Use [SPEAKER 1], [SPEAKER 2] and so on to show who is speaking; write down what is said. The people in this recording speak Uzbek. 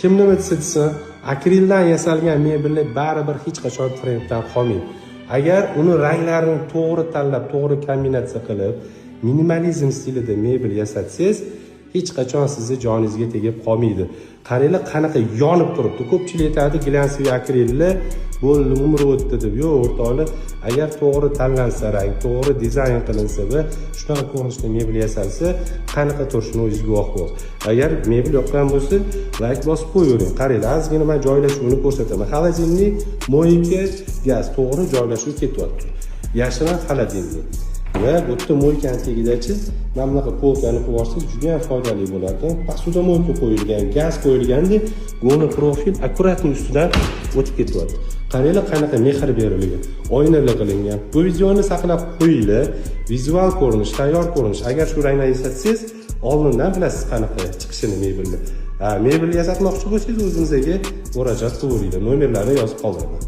[SPEAKER 1] Kim nima desa desin, akrildan yasalgan mebellar baribir hech qachon trenddan qolmaydi. Agar uni ranglarini to'g'ri tanlab, to'g'ri kombinatsiya qilib, minimalizm stilida mebel yasatsangiz, hech qachon sizni joningizga tegib qolmaydi. Qaranglar, qanaqa yonib turibdi. Ko'pchilik aytadi, глянцевый akrilni bo'ldi, umri o'tdi deb. Yo'q, o'rtoqlar, agar to'g'ri tanlansa rang, to'g'ri dizayn qilinsa va shunaqa ko'rinishda mebel yasalsa, qanaqa turishini o'zingiz guvoh bo'lasiz. Agar mebel yoqqan bo'lsa, layk bosib qo'yavering. Qaranglar, ozgina man joylashuvini ko'rsataman. Холодильник, мойка, gaz to'g'ri joylashuv ketyapti. Yashirin холодильник. Va bu yerda мойка ni tagidachi mana bunaqa полка ni qo'yib yuborsangiz, juda ham foydali bo'lar ekan. Посудомойка qo'yilgan, gaz qo'yilganda profil аккуратный ustidan o'tib ketyapti. Qaranglar, qanaqa mehr berilgan, oynalar qilingan. Bu videoni saqlab qo'yinglar. Vizual ko'rinish, tayyor ko'rinish. Agar shu rangdan yasatsangiz, oldindan bilasiz qanaqa chiqishini mebelni. Mebel yasatmoqchi bo'lsangiz, o'zimizga murojaat qilaveringlar. Nomerlarni yozib qoldiraman.